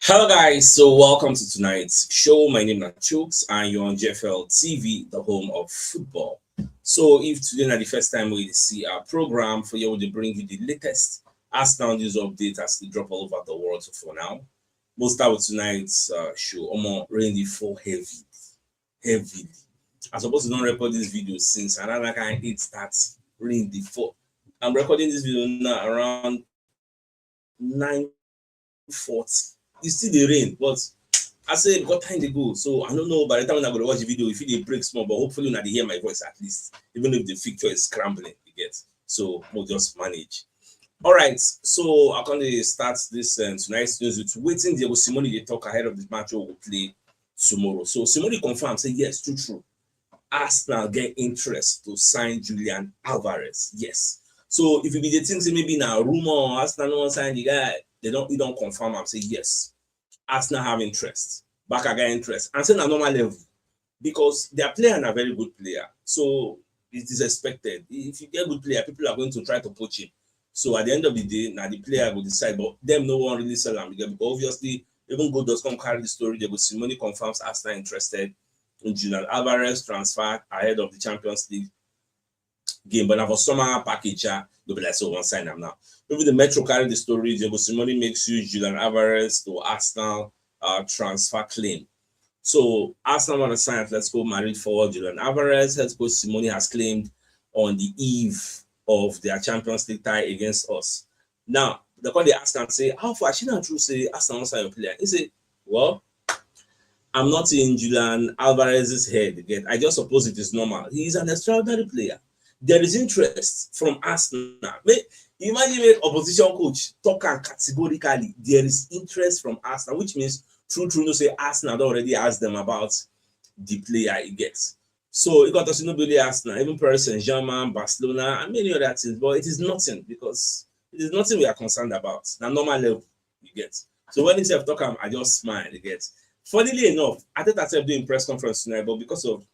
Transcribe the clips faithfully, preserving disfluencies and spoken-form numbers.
Hello guys, so welcome to tonight's show. My name is Chooks and you're on J F L T V, the home of football. So if today na the first time we see our program, for you we dey bring you the latest Arsenal news update as they drop all over the world. So for now, we'll start with tonight's uh, show. Omo, rain dey fall heavy, heavily. I suppose to don record this video since around like eight thirty. Rain dey fall. I'm recording this video now around nine forty. E still dey rain, but I say because time dey go, so I don't know. By the time I go to watch the video, if it dey break small, but hopefully una dey hear my voice at least, even if the picture is scrambling, you get. So we'll just manage. All right, so I can start this uh, tonight's news with wetin Diego Simeone dey talk ahead of the match we go play tomorrow. So Simeone confirm say yes, true, true. Arsenal get interest to sign Julian Alvarez. Yes. So if you be the thing say maybe na rumor, Arsenal no wan sign the guy, they don't, he don't confirm am say yes. Arsenal have interest. Barca get interest. And say na normal level because their player na very good player. So it is expected. If you get good player, people are going to try to poach him. So at the end of the day, now the player will decide, but them no one really sell am again because obviously even Goal dot com carry the story. Diego Simeone confirms Arsenal interested in Julian Alvarez transfer ahead of the Champions League game, but na for summer package, ah, they'll be like, so one sign am now. Maybe the Metro carry the story. Diego Simeone makes use Julian Alvarez to Arsenal uh, transfer claim. So Arsenal want to sign Atletico Madrid forward Julian Alvarez. Atletico Simeone has claimed on the eve of their Champions League tie against us. Now, they call the Arsenal and say, how far? She not true say Arsenal wan sign your player. He say, well, I'm not in Julian Alvarez's head again. I just suppose it is normal. He is an extraordinary player. There is interest from Arsenal. May, imagine make opposition coach talk am categorically. There is interest from Arsenal, which means true, true, no say Arsenal don already ask them about the player he gets. So he got us no be only Arsenal, even Paris Saint-Germain, Barcelona, and many other things. But it is nothing because it is nothing we are concerned about. Na normal level you get. So when he sef talk am, I just smile, you get. Funnily enough, Arteta sef do im press conference tonight, but because of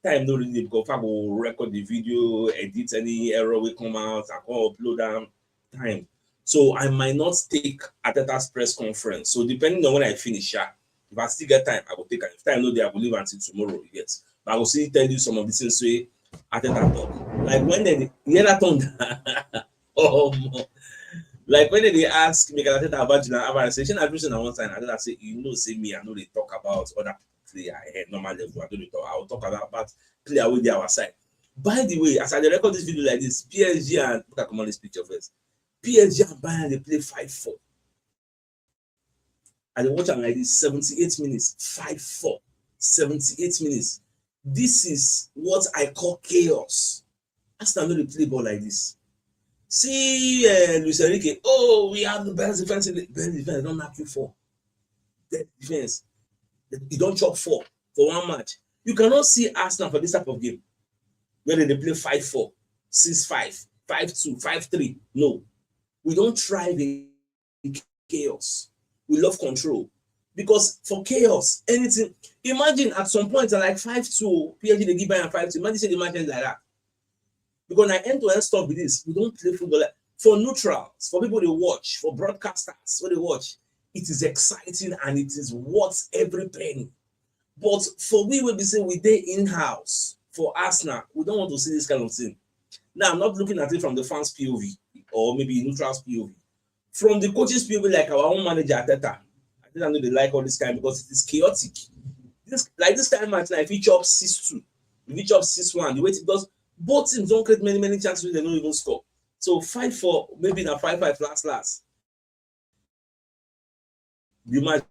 time no really dey, because I go record the video, edit any error wey come out, I go upload am, time. So I might not take Arteta's press conference. So depending on when I finish, yeah, if I still get time, I go take am. If time no dey, I go leave until tomorrow, you get. But I go still tell you some of the things wey Arteta talk. Like when they hear that thunder, oh, like when they ask Mikel Arteta about Julian Alvarez, say, "Shey na everything I wan sign?" Arteta say, "You know, say me, I no dey talk about other player eh, normal level. I no dey talk. I will talk about, about player wey dey our side." By the way, as I dey record this video like this, P S G and, make I comot this picture first. P S G and Bayern dey play five four. I dey watch am like this, seventy-eight minutes, five four, seventy-eight minutes. This is what I call chaos. Arsenal no dey play ball like this. See uh, Luis Enrique, oh, we have the best defense in the best defense, don't knock you four. Best defense. You don't chop four for one match. You cannot see Arsenal for this type of game where they play five four, six five, five two, five three. No. We don't thrive in chaos. We love control. Because for chaos, anything, imagine at some point, like five two, P S G, they give Bayern five two. Imagine say the match ends like that. Because na end to end stuff with this. We don't play football like, for neutrals, for people they watch, for broadcasters, what they watch, it is exciting and it is worth every penny. But for we will be say we dey in-house for Arsenal, we don't want to see this kind of thing. Now, I'm not looking at it from the fans P O V or maybe neutrals P O V. From the coaches P O V, like our own manager Arteta, Arteta know they like all this kind because it is chaotic. This like this kind of match now, if he chop six two, if he chop six one, the way it does, both teams don't create many many chances, they don't even score. So five four, maybe na five five last last. The match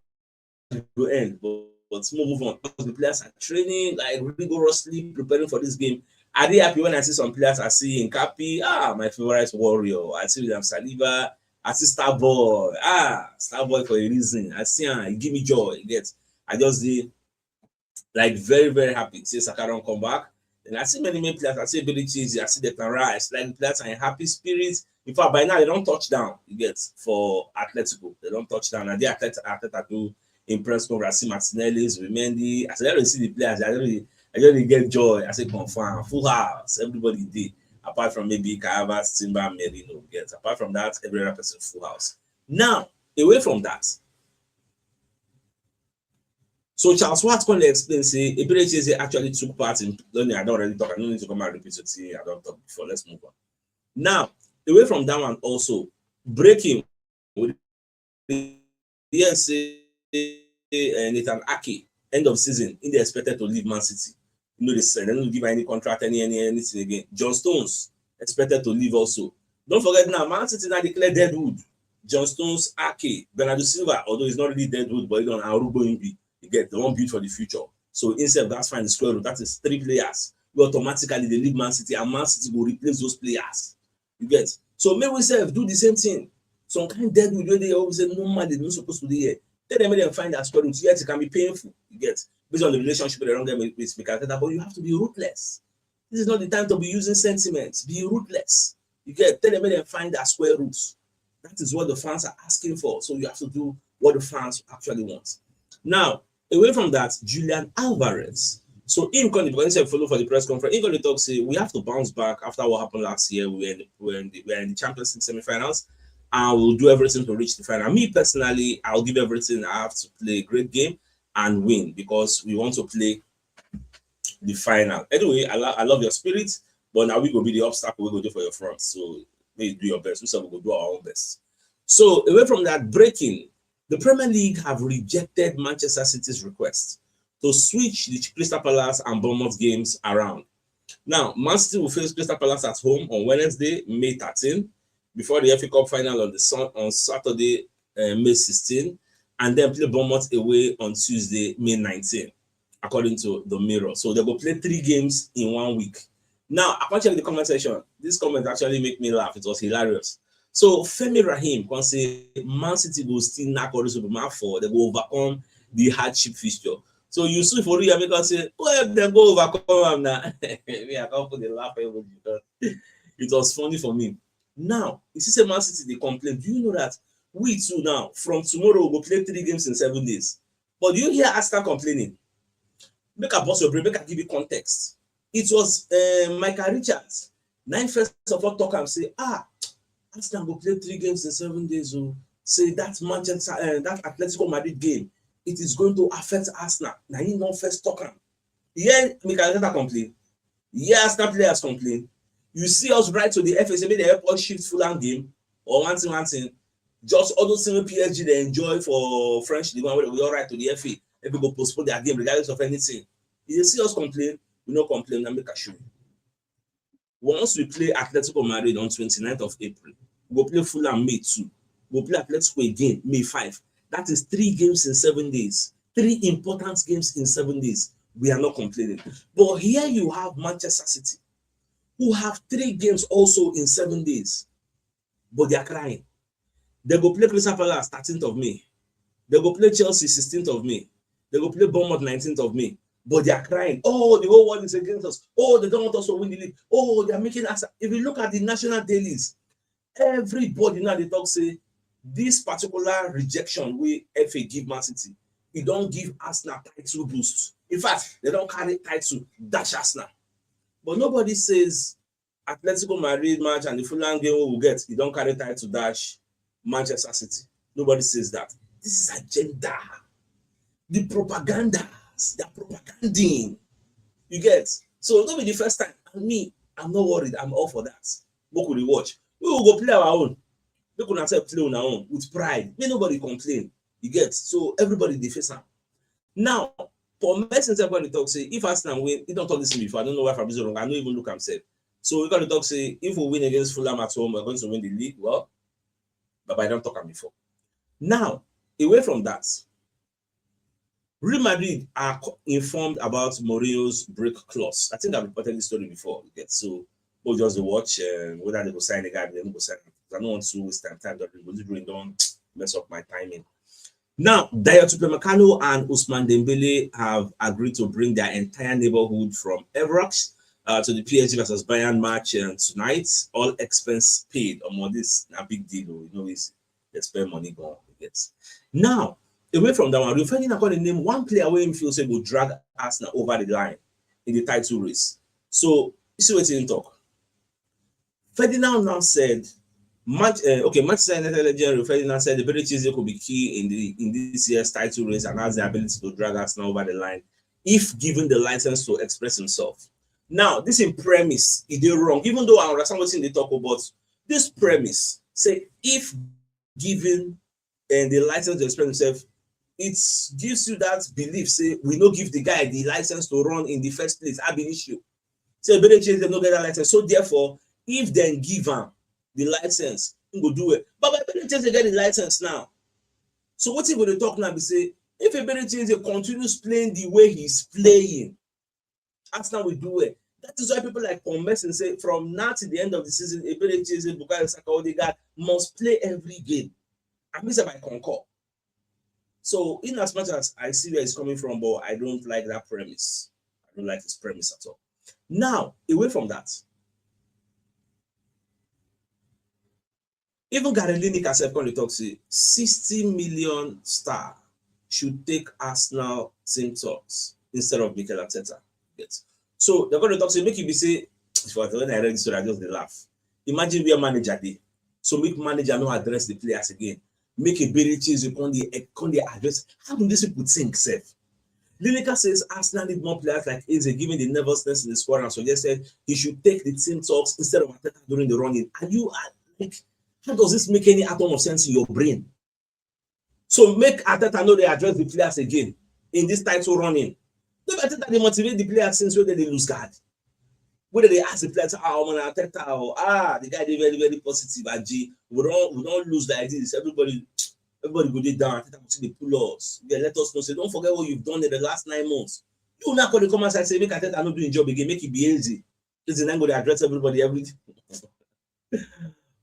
go end, but, but small move on. Because the players are training like rigorously preparing for this game. I dey happy when I see some players. I see Nkapi, ah, my favorite warrior. I see William Saliba. I see Starboy, ah, Starboy for a reason. I see him, he give me joy. You get, I just dey like very very happy. See Saka don come back. And I see many many players. I see Billy Cheese. I see Declan Rice. Like players are in happy spirits. In fact, by now they don't touch down. You get for Atletico, they don't touch down. And the Atleta, Atleta do in press conference. I see Martinelli, Zubimendi. As I already see the players, I already, I already get joy. I say confirm, full house, everybody dey. Apart from maybe Kai Havertz, Timber, Merino. Yes. Apart from that, every other person full house. Now, away from that, So Charles Schwarz come dey explain say Eberechi Eze actually took part in, no, I don already talk, I no need to come and repeat wetin I don talk before. Let's move on. Now, away from that one also, breaking, we hear say, eh, Nathan Ake, end of season, he dey expected to leave Man City. You know, they said they don't give any contract, any, any, anything again. John Stones expected to leave also. Don't forget now, Man City now declare deadwood. John Stones, Ake, Bernardo Silva, although he's not really deadwood, but you know, Arugbo Imbi, you get the one built for the future. So instead of that, find the square root, that is three players. We automatically they leave Man City, and Man City will replace those players. You get? So make we sef do the same thing. Some kind deadwood wey dey always say normally they no suppose to dey here. Tell them make dem find their square root. Yes, it can be painful. You get? Based on the relationship they don't get with, with Mikel Arteta, but you have to be ruthless. This is not the time to be using sentiments. Be ruthless. You get? Tell them make dem find their square roots. That is what the fans are asking for. So you have to do what the fans actually want. Now, away from that, Julian Alvarez. So him come, because he follow for the press conference, he gonna talk say we have to bounce back after what happened last year. We were in, we were in the, we were in the Champions League semifinals, and we'll do everything to reach the final. Me personally, I'll give everything. I have to play a great game and win because we want to play the final. Anyway, I, lo- I love your spirit, but now we go be the obstacle we go do for your front. So may you do your best. We said we go do our own best. So away from that, breaking, the Premier League have rejected Manchester City's request to switch the Crystal Palace and Bournemouth games around. Now, Man City will face Crystal Palace at home on Wednesday, May thirteen, before the F A Cup final on the sun on Saturday, uh, May sixteen, and then play Bournemouth away on Tuesday, May nineteen, according to the Mirror. So they go play three games in one week. Now, I can check the comment section. This comment actually make me laugh. It was hilarious. So Femi Rahim can say Man City go still knock all those people man for they go overcome the hardship fixture. So you see for real, I make us say, well, they go overcome am now. Me, I can't put the laugh emoji because it was funny for me. Now, you see, say Man City they complain. Do you know that we too now from tomorrow we go play three games in seven days? But do you hear Arsenal complaining? Make I boss your brain, make I give you context. It was uh, Michael Richards. Nine first of all talk and say, ah, Arsenal go play three games in seven days. Oh, say that Manchester, uh, that Atletico Madrid game, it is going to affect Arsenal. Now he not first talk am. Yeah, Mikel Arteta complain. Yeah, Arsenal players complain. You see us write to the F A say make they help us shift Fulham game or one thing, one thing. Just all those things P S G they enjoy for French league, when we all write to the F A, if we go postpone their game regardless of anything. You see us complain, we no complain. Now make a show. Once we play Atletico Madrid on twenty-ninth of April, we go play Fulham May two. We go play Atletico again May five. That is three games in seven days. Three important games in seven days. We are not complaining. But here you have Manchester City, who have three games also in seven days, but they are crying. They go play Crystal Palace thirteenth of May. They go play Chelsea sixteenth of May. They go play Bournemouth nineteenth of May. But they are crying. Oh, the whole world is against us. Oh, they don't want us to win the league. Oh, they are making us. If you look at the national dailies, everybody now they talk say this particular rejection we F A give Man City, it don't give Arsenal title boost. In fact, they don't carry title dash Arsenal. But nobody says Atletico Madrid match and the Fulham game we will get, it don't carry title dash Manchester City. Nobody says that. This is agenda. The propaganda, the propaganding. You get? So don't be the first time. And me, I'm not worried. I'm all for that. What could we watch? We will go play our own. We could not play on our own with pride. May nobody complain. You get? So everybody they face am. Now, for Messi, everybody talk say if Arsenal win, he don't talk this thing before. I don't know why Fabrizio wrong. I don't even look himself. So we got to talk say if we win against Fulham at home, we're going to win the league. Well, but I don't talk am before. Now, away from that, Real Madrid are co- informed about Mourinho's break clause. I think I've reported this story before. You get? So we'll just watch uh, whether they go sign a guy, they go sign. I don't want to waste time. Time that we don't mess up my timing. Now, Dayot Upamecano and Ousmane Dembele have agreed to bring their entire neighborhood from Evrox uh, to the P S G versus Bayern match uh, tonight. All expense paid. Um, this a big deal. Oh, you know, it's they spend money go on. Yes. Now, away from that one, Rio Ferdinand called the name one player where he feels say go drag Arsenal over the line in the title race. So you see what he talk. Ferdinand now said Manch- uh, okay, Manchester United legend Rio Ferdinand said the Beretizzi could be key in the in this year's title race and has the ability to drag Arsenal over the line if given the license to express himself. Now, this in premise, is they wrong? Even though I understand what they talk about, this premise say if given and the license to express himself, it gives you that belief. Say we no give the guy the license to run in the first place. Ab initio. Say Beretizzi no get that license. So therefore, if then give him the license, he go do it. But Beretizzi get the license now. So what he going to talk now be say if Beretizzi continues playing the way he's playing, Arsenal will do well. That is why people like Paul Merson say from now to the end of the season, Eberechi Eze, Bukayo Saka, Odegaard must play every game. I mean, I concur. So, in as much as I see where he's coming from, but I don't like that premise. I don't like his premise at all. Now, away from that, even Gary Lineker sef come dey talk say sixty million star should take Arsenal team talks instead of Mikel Arteta. Yes. So they're going to talk say make it be say for when I read this story, I just dey laugh. Imagine where manager dey. So make manager no address the players again. Make a very change come dey come dey address. How do these people think sef? Lineker says Arsenal need more players like Eze, given the nervousness in the squad, and suggested he should take the team talks instead of Arteta during the running. Are you uh, like, how does this make any atom of sense in your brain? So make Arteta know they address the players again in this title running. No be Arteta dey motivate the players since wey dem dey lose guard. Wey dem dey ask the players, ah, omo na Arteta o, ah, the guy dey very very positive, Aji. We don we don lose like this. Everybody everybody go dey down. Arteta go still dey pull us. Yeah, let us know say don't forget what you've done in the last nine months. You now come dey come outside say make Arteta no do him job again, make e be easy. Easy na go dey address everybody everything.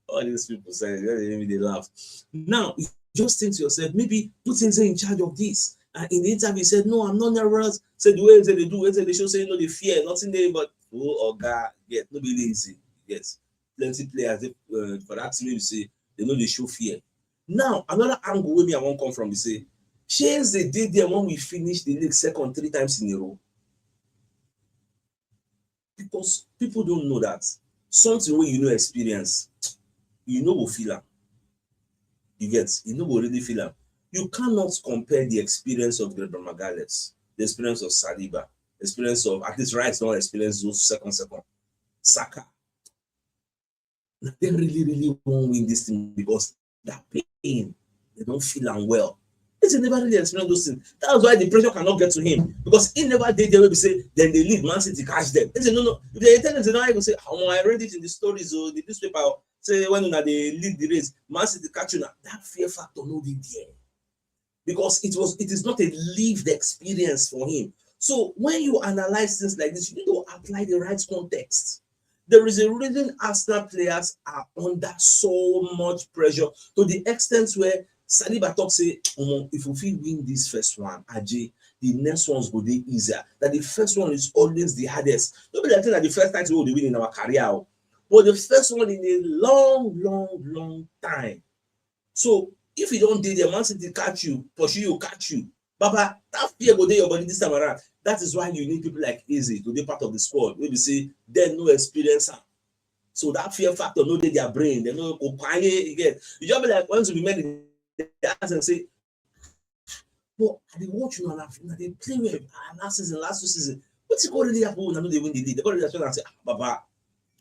All these people say they make me dey laugh. Now you just think to yourself, maybe Putin say in charge of this. And in the interview, he said, no, I'm not nervous. Say the way they do it, they show say you know the fear, nothing there, but oh, oh God, get no be easy. Yes, plenty players they, uh, for that team, you say they know they show fear. Now, another angle where me I won't come from, they say, change the day there when we finish the league second three times in a row. Because people don't know that something where you know experience, you know will feel am. You get, you know will really feel am. You cannot compare the experience of Gabriel Magalhaes, the experience of Saliba, experience of at least Rice don't experience those second second. Saka. They really, really won't win this thing because that pain, they don't feel am well. They never really experience those things. That's why the pressure cannot get to him because he never did there will say then they leave Man City catch them. They say no, no. If they tell them they don't even say, oh, I read it in the stories or the newspaper. Say when una dey lead the race, Man City catch you now. That fear factor no dey there because it was it is not a lived experience for him. So when you analyze things like this, you need to apply the right context. There is a reason Arsenal players are under so much pressure to the extent where Saliba talk say, omo, if we fit win this first one, Aji, the next ones go dey easier. That the first one is always the hardest. No be like say na the first title we dey win in our career o. But the first one in a long, long, long time. So if you don't do the Man City catch you, pursue you, catch you, Baba, that fear go dey your body this time around. That is why you need people like Eze to be part of the squad. Wey be say dem no experience am. So that fear factor no dey their brain. They no go quiet again. You just be like when Zubi made the ask and say, but I dey watch una, una dey play well. Ah, last season, last two season, wetin go really happen when una no dey win the league? They go really respect and say, ah, Baba,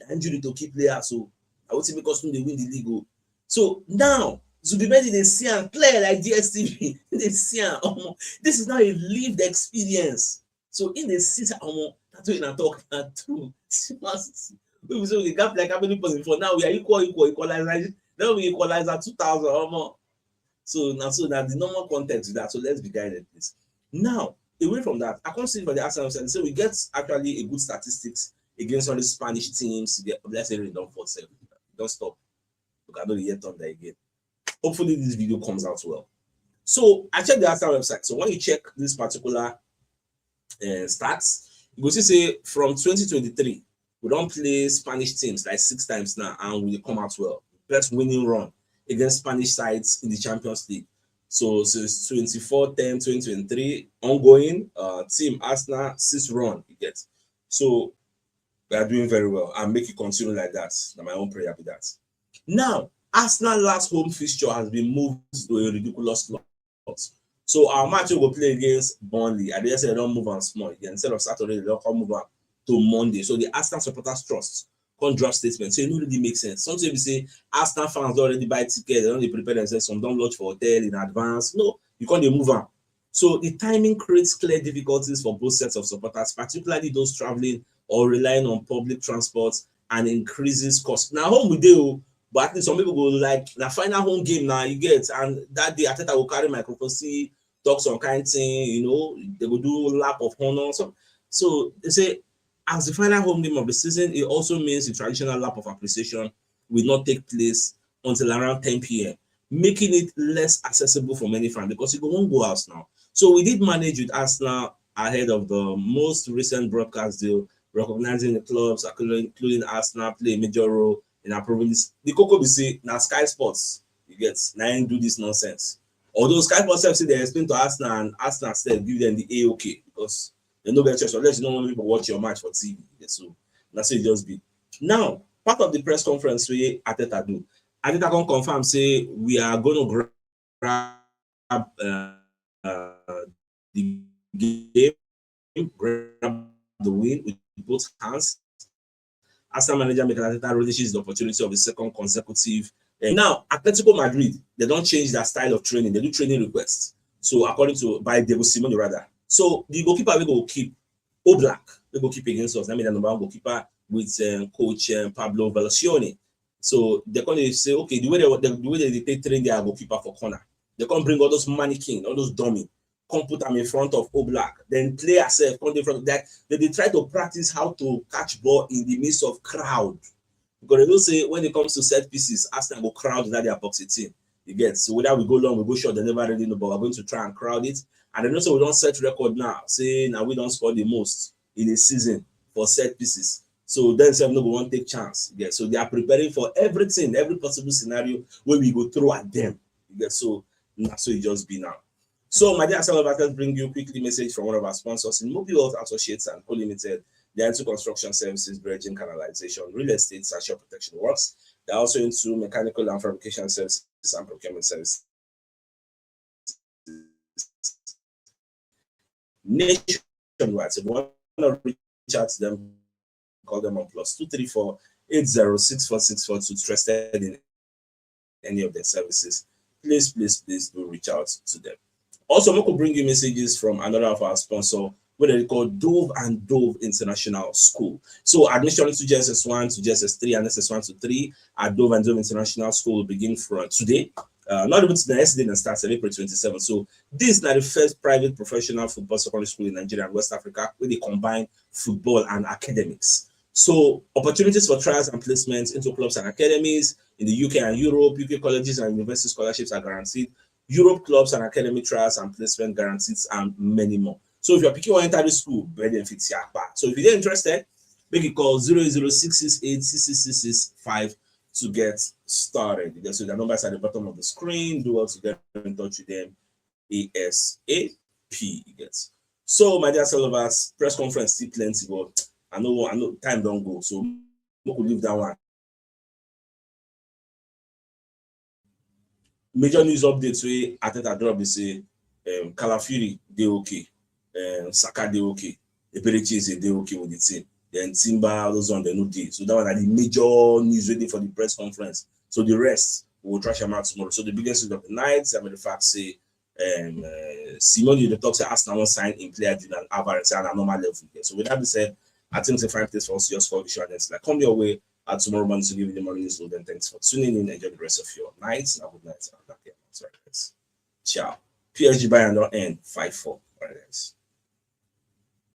na injury to key players. So I wetin make us no dey win the league o. So now Zubi Medi dey see am clear like D S T V. He dey see am. Omo, this is now a lived experience. So in the see say omo, that's what I talk na true. See Man City. We be say we dey gap like how many points before? Now we are equal, equal, equalizer. Now we equalizer two thousand omo. So now so now the normal context is that. So let's be guided, please. Now away from that, I can't see for the Arsenal side. So we get actually a good statistics against all the Spanish teams. Let's say they don't fall seven, don't stop. Look, I don't yet on that again. Hopefully this video comes out well. So I checked the Arsenal website. So when you check this particular uh, stats, you go see say from twenty twenty-three, we don't play Spanish teams like six times now, and we come out well. Best winning run against Spanish sides in the Champions League. So since twenty-four ten, twenty twenty-three, ongoing uh, team Arsenal six run you get. So we are doing very well and make it continue like that. Now my own prayer be that. Now, Arsenal last home fixture has been moved to a ridiculous slot. So our match wey go play against Burnley, I dey say dem don move am small again. Instead of Saturday, dem don come move am to Monday. So the Arsenal Supporters Trust come drop statement say e no really make sense. Something be say Arsenal fans don already buy ticket, dem don dey prepare themselves, some don lodge for hotel in advance. No, you come dey move am. So the timing creates clear difficulties for both sets of supporters, particularly those traveling or relying on public transport, and increases cost. Na home we dey o, but at least some people go like, na final home game na you get, and that day Arteta go carry microphone, see, talk some kind thing, you know, they go do lap of honor. So, so they say, as the final home game of the season, it also means the traditional lap of appreciation will not take place until around ten p m, making it less accessible for many fans because you go wan go house now. So we did manage with Arsenal ahead of the most recent broadcast deal, recognizing the clubs, including, including Arsenal, play a major role in approving this. The koko be say na Sky Sports, you get, na im do this nonsense. Although Sky Sports sef say they explain to Arsenal, and Arsenal sef give them the A OK because they no get choice unless you no want people watch your match for T V. Yeah, so na so e just be. Now, part of the press conference wey Arteta do, Arteta come confirm say we are going to grab uh, uh, the game, grab the win with both hands. Arsenal manager Mikel Arteta relishes the opportunity of his second consecutive. And now, Atletico Madrid, they don change their style of training. They do training requests. So, according to, by Diego Simeone, rather. So, the goalkeeper wey go keep, Oblak, wey go keep against us, that means the number one goalkeeper with um, coach um, Pablo Velascione. So, they come dey say, okay, the way they, the, the way they take train their goalkeeper for corner, they come bring all those mannequin, all those dummy, come put am in front of Oblak, then player sef come dey front of that. They dey try to practice how to catch ball in the midst of crowd. Because they know say when it comes to set pieces, Arsenal go crowd that their box eighteen. You get? So whether we go long, we go short, they never really know, but we're going to try and crowd it. And they know say we don set record now, say na we don score the most in a season for set pieces. So dem sef no go wan take chance. You get? So they are preparing for everything, every possible scenario wey we go throw at them. You get? So na so e just be now. So, my dear Arsenal lovers, let's bring you quickly message from one of our sponsors in Mobi Wealth Associates and Co Limited. They are into construction services, dredging, canalization, real estate, search and protection works. They're also into mechanical and fabrication services and procurement services nationwide. So, if you want to reach out to them, call them on plus two three four eight zero six four six four two. Interested in any of their services, please, please, please do reach out to them. Also, make we bring you messages from another of our sponsor, wey they call Dove and Dove International School. So admission to J S S one to J S S three and S S one to three at Dove and Dove International School will begin from today. Uh, not even today, yesterday, and starts April twenty-seven. So this is now the first private professional football secondary school in Nigeria and West Africa where they combine football and academics. So opportunities for trials and placements into clubs and academies in the U K and Europe. U K colleges and university scholarships are guaranteed. Europe clubs and academy trials and placement guarantees and many more. So if you're picking one enter the school, bed and fit your back. So if you're interested, make a call zero zero six six eight six six six five to get started. You get, so the numbers at the bottom of the screen. Do well to get in touch with them ASAP. You get. So, my dear Arsenal lovers, press conference still plenty, but I know, I know time don't go, so we could leave that one. Major news updates wey Arteta drop is say um, Calafiori dey okay, um, Saka dey okay, Eberechi Eze dey okay with the team. Then Timber, all those on the new deal. So that one are the major news ready for the press conference. So the rest we will trash them out tomorrow. So the biggest news of the night, I mean, the fact say um, uh, Simone the talk say Arsenal won't sign in player Julian Alvarez on a normal level. Yeah. So with that being said, I think it's a fine place for us to just call the show and then like come your way at tomorrow morning to give you the morning news. Then thanks for tuning in. Enjoy the rest of your night. Have a good night. Sorry, guys. Ciao. P S G Bayern don't end five four. All right, guys.